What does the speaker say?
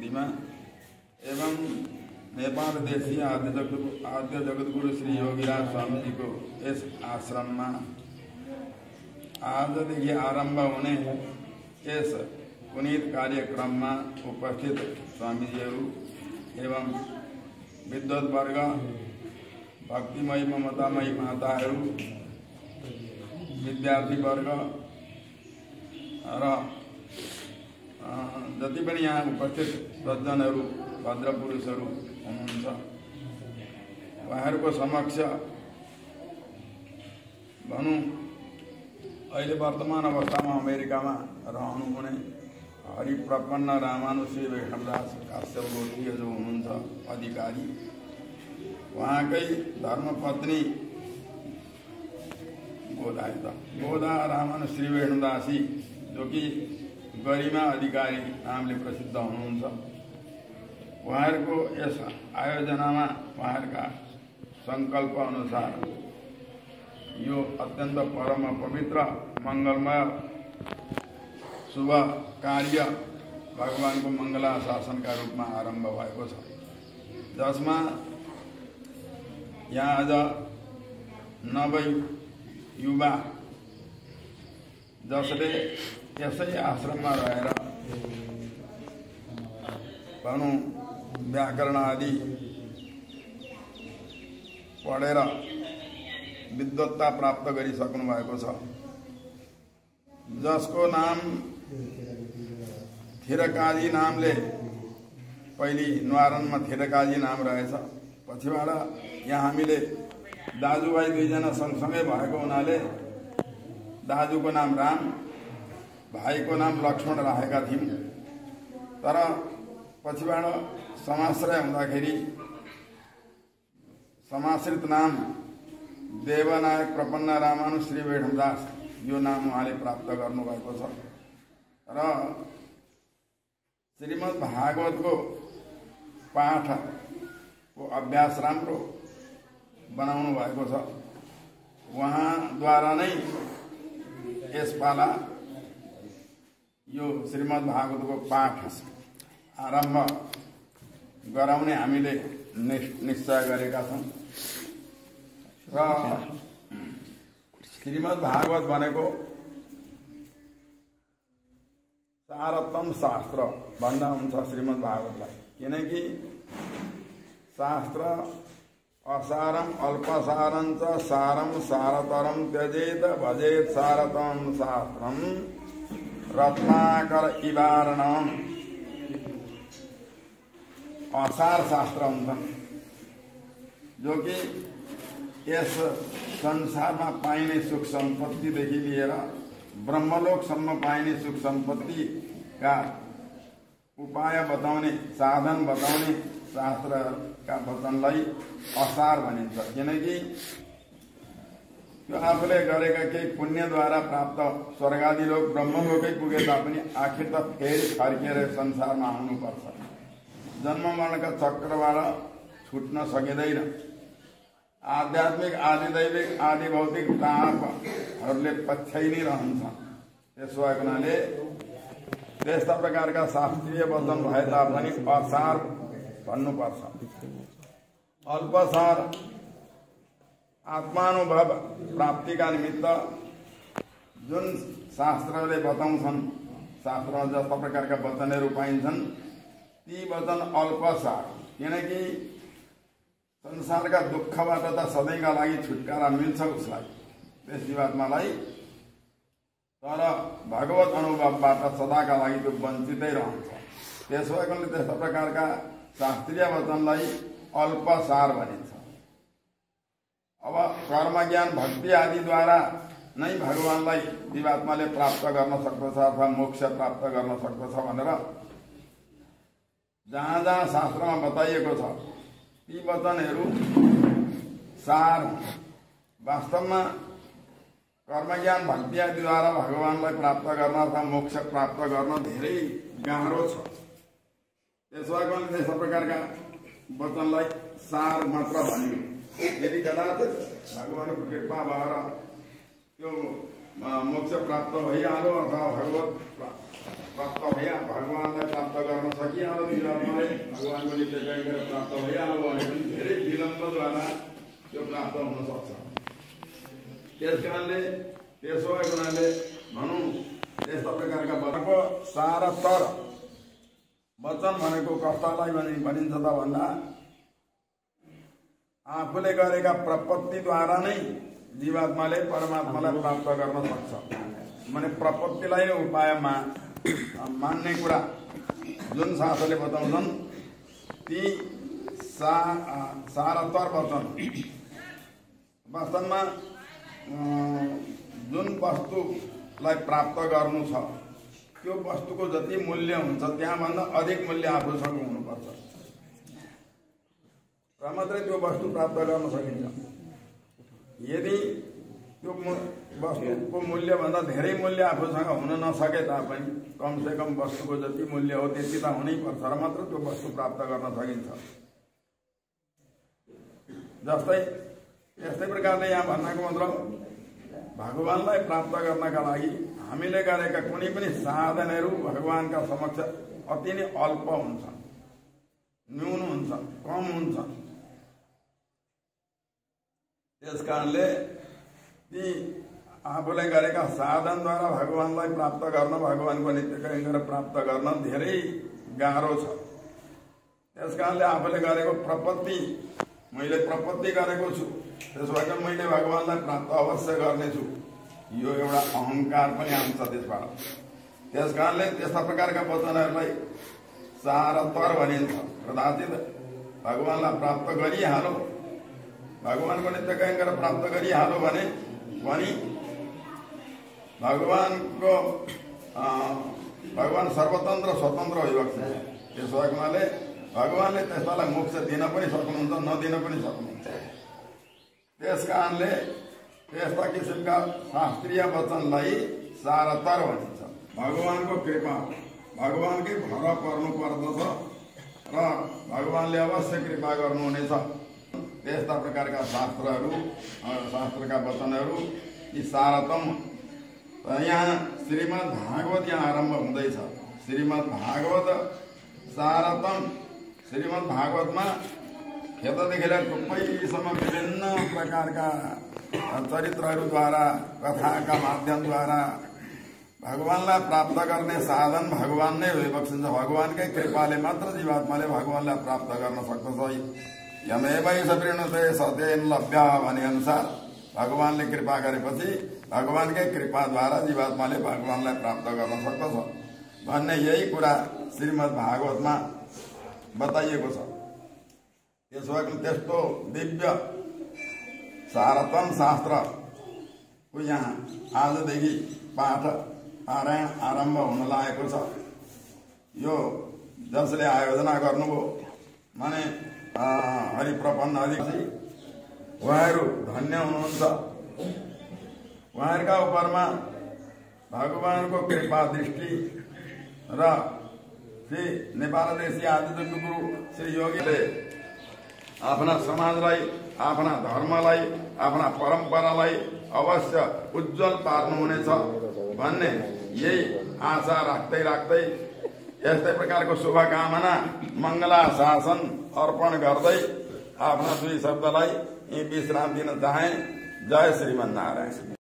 स्मृतिमा एवं नेपाल देशीय आद्य जगद्गुरु श्री योगीराज स्वामीजीको यस आश्रममा आजदेखि आरम्भ हुने यस पुनीत कार्यक्रममा उपस्थित स्वामीजीहरू एवं विद्वद्वर्ग, भक्तिमय ममतामय माताहरू, विद्यार्थीवर्ग र जति पनि यहाँ उपस्थित सज्जनहरू, भद्र पुरुषहरू हुनुहुन्छ, उहाँहरूको समक्ष भनौँ अहिले वर्तमान अवस्थामा अमेरिकामा रहनुहुने हरिप्रपन्न रामानुज श्री वैष्णवदास काश्यप गोत्रीय जो हुनुहुन्छ अधिकारी, उहाँकै धर्मपत्नी गोदा रामानुज श्री वैष्णवदासी जो कि गरिमा अधिकारी नामले प्रसिद्ध हुनुहुन्छ, उहाँहरूको यस आयोजनामा उहाँहरूका सङ्कल्प अनुसार यो अत्यन्त परम पवित्र मङ्गलमय शुभ कार्य भगवानको मङ्गलाशासनका रूपमा आरम्भ भएको छ, जसमा यहाँ आज नवयुवा जसले यसै आश्रममा रहेर भनौँ व्याकरण आदि पढेर विद्वत्ता प्राप्त गरिसक्नु भएको छ, जसको नाम थिरकाजी नामले पहिले न्वारानमा थिरकाजी नाम रहेछ। पछिबाट यहाँ हामीले दाजुभाइ दुईजना सँगसँगै भएको हुनाले दाजुको नाम राम, भाइको नाम लक्ष्मण राखेका थियौँ। तर पछिबाट समाश्रय हुँदाखेरि समाश्रित नाम देवनायक प्रपन्न रामानुज श्री वैष्णवदास यो नाम उहाँले प्राप्त गर्नुभएको छ र श्रीमद् भागवतको पाठको अभ्यास राम्रो बनाउनु भएको छ। उहाँद्वारा नै यसपाला यो श्रीमद् भागवतको पाठ आरम्भ गराउने हामीले निश्चय गरेका छौँ र श्रीमद् भागवत भनेको सारतम शास्त्र भन्दा हुन्छ श्रीमद् भागवतलाई, किनकि शास्त्र असारम अल्पसारं च सारम सारतरम त्यजेत भजेत सारतम शास्त्रम रत्नाकर इवारणम। असार शास्त्र हुन्छन् जो कि यस संसारमा पाइने सुख सम्पत्तिदेखि लिएर ब्रह्मलोकसम्म पाइने सुख सम्पत्तिका उपाय बताउने, साधन बताउने शास्त्रका वचनलाई असार भनिन्छ। किनकि त्यो आफूले गरेका केही पुण्यद्वारा प्राप्त स्वर्गादि लोक ब्रह्मलोकै पुगे तापनि आखिर त फेरि फर्केर संसारमा आउनुपर्छ, जन्म मरणका चक्रबाट छुट्न सकिँदैन। आध्यात्मिक, आदि दैविक, आदि भौतिक तापहरूले पछ्याइ नै रहन्छन्। त्यसो भएको हुनाले त्यस्ता प्रकारका शास्त्रीय वचन भए तापनि असार भन्नुपर्छ। अल्पसार आत्मानुभव प्राप्तिका निमित्त जुन शास्त्रले बताउँछन्, शास्त्रमा जस्ता प्रकारका वचनहरू पाइन्छन् ती वचन अल्पसार, किनकि संसारका दुःखबाट त सधैँका लागि छुटकारा मिल्छ उसलाई, त्यस जीवात्मालाई, तर भगवत अनुभवबाट सदाका लागि त्यो वञ्चितै रहन्छ। त्यसो भएकोले त्यस्ता प्रकारका शास्त्रीय वचनलाई अल्पसार भनिन्छ। अब कर्म ज्ञान भक्ति आदिद्वारा नै भगवानलाई जीवात्माले प्राप्त गर्न सक्दछ अथवा मोक्ष प्राप्त गर्न सक्दछ भनेर जहाँ जहाँ शास्त्रमा बताइएको छ ती वचनहरू सार। वास्तवमा कर्मज्ञान भक्ति आदिद्वारा भगवानलाई प्राप्त गर्न अथवा मोक्ष प्राप्त गर्न धेरै गाह्रो छ। त्यसो भएकोले त्यस्ता प्रकारका वचनलाई सार मात्र भनियो। यदि कदाचित भगवानको कृपा भएर त्यो मोक्ष प्राप्त भइहाल्यो अथवा भगवत प्राप्त भइहाल्यो, भगवानलाई प्राप्त गर्न सकिहाल्यो जीवात्माले भगवानको नित्य कैंकर्य प्राप्त भइहाल्यो भने पनि धेरै विलम्बद्वारा त्यो प्राप्त हुन सक्छ। त्यस कारणले त्यसो भएको हुनाले भनौँ यस्ता प्रकारका वचनको सारतर वचन भनेको कस्तालाई भनिन्छ त भन्दा आफूले गरेका प्रपत्तिद्वारा नै जीवात्माले परमात्मालाई प्राप्त गर्न सक्छ। माने प्रपत्तिलाई उपाय मान्ने कुरा जुन शास्त्रले बताउँछन् ती सारतर वचन वास्तवमा जुन वस्तुलाई प्राप्त गर्नु छ त्यो वस्तुको जति मूल्य हुन्छ त्यहाँभन्दा अधिक मूल्य आफूसँग हुनुपर्छ र मात्रै त्यो वस्तु प्राप्त गर्न सकिन्छ। यदि त्यो वस्तुको मूल्यभन्दा धेरै मूल्य आफूसँग हुन नसके तापनि कमसे कम वस्तुको जति मूल्य हो त्यति त हुनैपर्छ र मात्र त्यो वस्तु प्राप्त गर्न सकिन्छ। जस्तै यस्तै प्रकारले यहाँ भन्नको मतलब भगवानलाई प्राप्त गर्नका लागि हामीले गरेका कुनै पनि साधनहरू भगवानका समक्ष अति नै अल्प हुन्छन्, न्यून हुन्छन्, कम हुन्छन्। त्यस कारणले ती आफूले गरेका साधनद्वारा भगवानलाई प्राप्त गर्न, भगवानको नित्य कैंकर्य प्राप्त गर्न धेरै गाह्रो छ। त्यस कारणले आफूले गरेको प्रपत्ति, मैले प्रपत्ति गरेको छु त्यसो भए मैले भगवानलाई प्राप्त अवश्य गर्नेछु, यो एउटा अहंकार पनि आउँछ त्यसबाट। त्यस कारणले त्यस्ता प्रकारका वचनहरूलाई सारतर भनिन्छ। कदाचित भगवानलाई प्राप्त गरिहालो, भगवानको नित्य कैंकर्य प्राप्त गरिहालो भने पनि भगवान सर्वतन्त्र स्वतन्त्र भइबक्छ। त्यसो भएको हुनाले भगवानले त्यस्तालाई मोक्ष दिन पनि सक्नुहुन्छ, नदिन पनि सक्नुहुन्छ। त्यस कारणले त्यस्ता किसिमका शास्त्रीय वचनलाई सारतर भनिन्छ। भगवानको कृपा भगवानकै भर पर्नु पर्दछ र भगवानले अवश्य कृपा गर्नुहुनेछ। त्यस्ता प्रकारका शास्त्रहरू, शास्त्रका वचनहरू यी सारतम। यहाँ श्रीमद् भागवत यहाँ आरम्भ हुँदैछ। श्रीमद् भागवत सारतम। श्रीमद् भागवतमा खेतदेखि लिएर टुप्पैसम्म विभिन्न प्रकारका चरित्रहरूद्वारा, कथाका माध्यमद्वारा भगवानलाई प्राप्त गर्ने साधन भगवान नै भइबक्सिन्छ। भगवानकै कृपाले मात्र जीवात्माले भगवानलाई प्राप्त गर्न सक्दछ। यमेवैष वृणुते सतेन लभ्य भने अनुसार भगवानले कृपा गरेपछि भगवानकै कृपाद्वारा जीवात्माले भगवानलाई प्राप्त गर्न सक्दछ भन्ने यही कुरा श्रीमद् भागवतमा बताइएको छ। त्यसो भए त्यस्तो दिव्य सारतम शास्त्रको यहाँ आजदेखि पाठ पारायण आरम्भ हुन लागेको छ। यो जसले आयोजना गर्नुभयो माने हरिप्रपन्न अधिकारी उहाँहरू धन्य हुनुहुन्छ। उहाँहरूका उपरमा भगवानको कृपा दृष्टि र श्री नेपालदेशी आदिजन्म गुरु श्री योगीले आफ्ना समाजलाई, आफ्ना धर्मलाई, आफ्ना परम्परालाई अवश्य उज्जवल पार्नुहुनेछ भन्ने यही आशा राख्दै राख्दै यस्तै प्रकारको शुभकामना मङ्गलाशासन अर्पण गर्दै आफ्ना दुई शब्दलाई विश्राम दिन चाहे। जय श्रीमन्नारायण।